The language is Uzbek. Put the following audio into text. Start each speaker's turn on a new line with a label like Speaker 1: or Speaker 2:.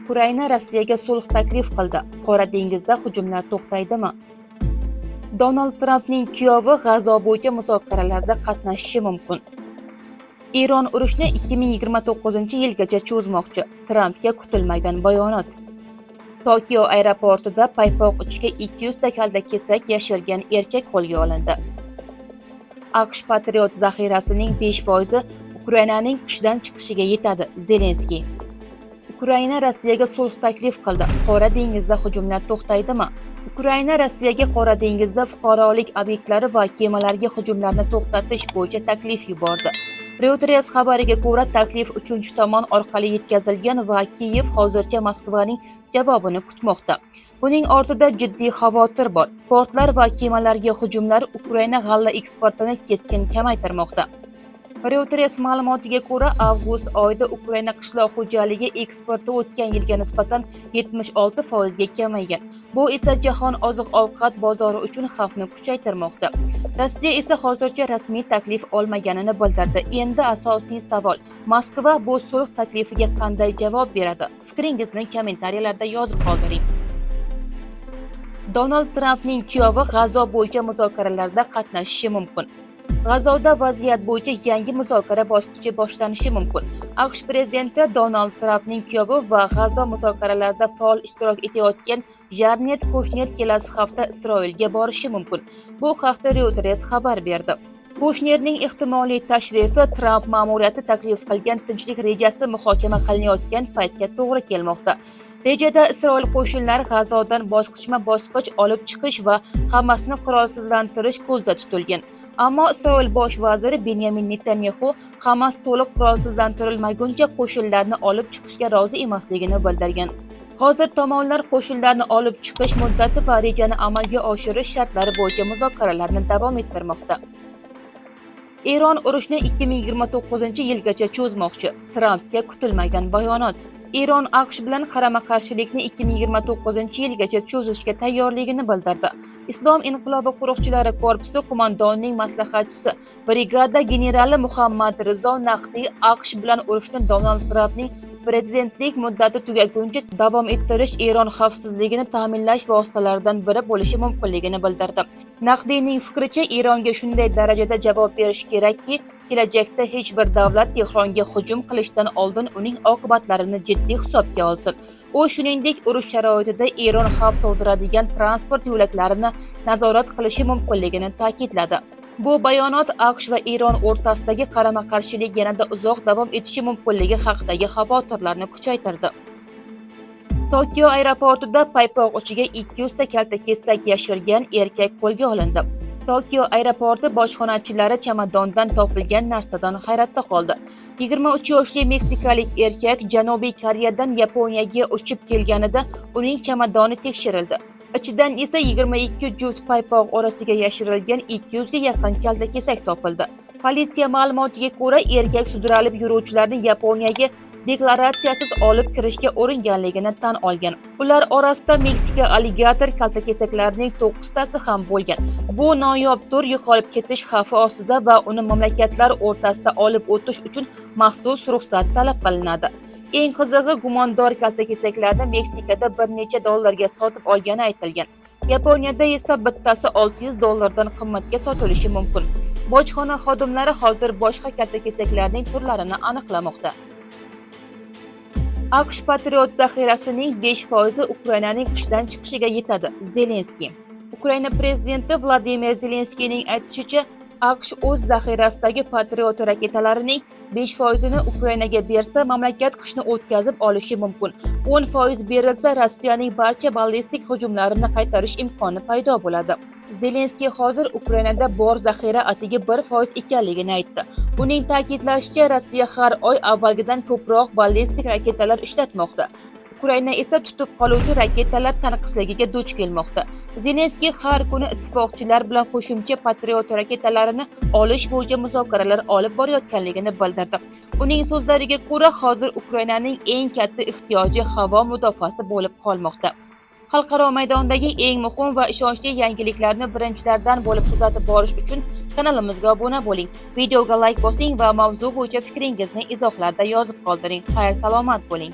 Speaker 1: Ukraina Rossiyaga sulh taklif qildi. Qora dengizda hujumlar to'xtaydimi? Donald Trampning kuyovi G'azo bo'yicha muzokaralarda qatnashishi mumkin. Eron urushni 2029-yilgacha cho'zmoqchi. Trampga kutilmagan bayonot. Tokio aeroportida paypoq ichiga 200 ta kaltakesak yashirgan erkak qo'lga olindi. AQSh Patriot zaxirasining 5% Ukrainaning qishdan chiqishiga yetadi – Zelenskiy. Ukraina Rossiyaga sulh taklif qildi. Qora dengizda hujumlar to'xtaydimi? Ukraina Rossiyaga Qora dengizda fuqarolik obyektlari va kemalarga hujumlarni to'xtatish bo'yicha taklif yubordi. Reuters xabariga ko'ra, taklif uchinchi tomon orqali yetkazilgan va Kiyev hozircha Moskvaning javobini kutmoqda. Buning ortida jiddiy xavotir bor. Portlar va kemalarga hujumlar Ukraina g'alla eksportini keskin kamaytirmoqda. Reuters ma'lumotiga ko'ra, avgust oyida Ukraina qishloq xo'jaligi eksporti o'tgan yilga nisbatan 76% ga kamaygan. Bu esa jahon oziq-ovqat bozori uchun xavfni kuchaytirmoqda. Rossiya esa hozircha rasmiy taklif olmaganini bildirdi. Endi asosiy savol: Moskva bu sulh taklifiga qanday javob beradi? Fikringizni kommentariyalarda yozib qoldiring. Donald Trampning kuyovi G'azo bo'yicha muzokaralarda qatnashishi mumkin. G'azoda vaziyat bo'yicha yangi muzokara bosqichi boshlanishi mumkin. AQSh prezidenti Donald Trampning kuyovi va G'azo muzokaralarida faol ishtirok etayotgan Jared Kushner kelasi hafta Isroilga borishi mumkin. Bu haqda Reuters xabar berdi. Kushnerning ehtimoliy tashrifi Tramp ma'muriyati taklif qilgan tinchlik rejasi muhokama qilinayotgan paytga to'g'ri kelmoqda. Rejada Isroil qo'shinlari G'azodan bosqichma-bosqich olib chiqish va Hamasni qurolsizlantirish ko'zda tutilgan. Ammo Isroil bosh vaziri Benyamin Netanyaxu Hamas to'liq qurolsizlantirilmaguncha qo'shinlarni olib chiqishga rozi emasligini bildirgan. Hozir tomonlar qo'shinlarni olib chiqish muddati va rejani amalga oshirish shartlari bo'yicha muzokaralarni davom ettirmoqda. Eron urushni 2029-yilgacha cho'zmoqchi. Trampga kutilmagan bayonot. Eron AQSh bilan qarama-qarshilikni 2029-yilgacha cho'zishga tayyorligini bildirdi. Islom inqilobi qo'riqchilari korpusi qo'mondonining maslahatchisi, brigada generali Muhammad Rizo Naqdiy AQSh bilan urushni Donald Trampning prezidentlik muddati tugaguncha davom ettirish Eron xavfsizligini ta'minlash vositalaridan biri bo'lishi mumkinligini bildirdi. Naqdiyning fikricha, Eronga shunday darajada javob berish kerakki, kelajakda hech bir davlat Tehronga hujum qilishdan oldin uning oqibatlarini jiddiy hisobga olsin. U shuningdek, urush sharoitida Eron xavf tug'diradigan transport yo'laklarini nazorat qilishi mumkinligini ta'kidladi. Bu bayonot AQSh va Eron o'rtasidagi qarama-qarshilik yanada uzoq davom etishi mumkinligi haqidagi xavotirlarni kuchaytirdi. Tokio aeroportida paypoq ichiga 200 ta kaltakesak yashirgan erkak qo'lga olindi. Tokio aeroporti bojxonachilari chamadondan topilgan narsadan hayratda qoldi. 23 yoshli meksikalik erkak Janubiy Koreyadan Yaponiyaga uchib kelganida uning chamadoni tekshirildi. Ichidan esa 22 juft paypoq orasiga yashirilgan 200 ga yaqin kaltakesak topildi. Politsiya ma'lumotiga ko'ra, erkak sudralib yuruvchilarni Yaponiyaga deklaratsiyasiz olib kirishga uringanligini tan olgan. Ular orasida Meksika alligator kaltakesaklarining 9 tasi ham bo'lgan. Bu noyob tur yo'qolib ketish xavfi ostida va uni mamlakatlar o'rtasida olib o'tish uchun maxsus ruxsat talab qilinadi. Eng qizig'i, gumondor kaltakesaklarni Meksikada bir necha dollarga sotib olgani aytilgan. Yaponiyada esa bittasi 600 dollardan qimmatga sotilishi mumkin. Bojxona xodimlari hozir boshqa kaltakesaklarning turlarini aniqlamoqda. AQSh Patriot zaxirasining 5% Ukrainaning qishdan chiqishiga yetadi – Zelenskiy. Ukraina prezidenti Vladimir Zelenskiyning aytishicha, AQSh o'z zaxirasidagi Patriot raketalarining 5% ni Ukrainaga bersa, mamlakat qishni o'tkazib olishi mumkin. 10% berilsa, Rossiyaning barcha ballistik hujumlarini qaytarish imkoni paydo bo'ladi. Zelenskiy hozir Ukrainada bor zaxira atigi 1% ekanligini aytdi. Uning ta'kidlashicha, Rossiya har oy avvalgidan ko'proq ballistik raketalar ishlatmoqda. Ukraina esa tutib qoluvchi raketalar tanqisligiga duch kelmoqda. Zelenskiy har kuni ittifoqchilar bilan qo'shimcha Patriot raketalarini olish bo'yicha muzokaralar olib borayotganligini bildirdi. Uning so'zlariga ko'ra, hozir Ukrainaning eng katta ehtiyoji havo mudofaasi bo'lib qolmoqda. Xalqaro maydondagi eng muhim va ishonchli yangiliklarni birinchilardan bo'lib kuzatib borish uchun kanalimizga obuna bo'ling. Videoga layk bosing va mavzu bo'yicha fikringizni izohlarda yozib qoldiring. Xayr, salomat bo'ling.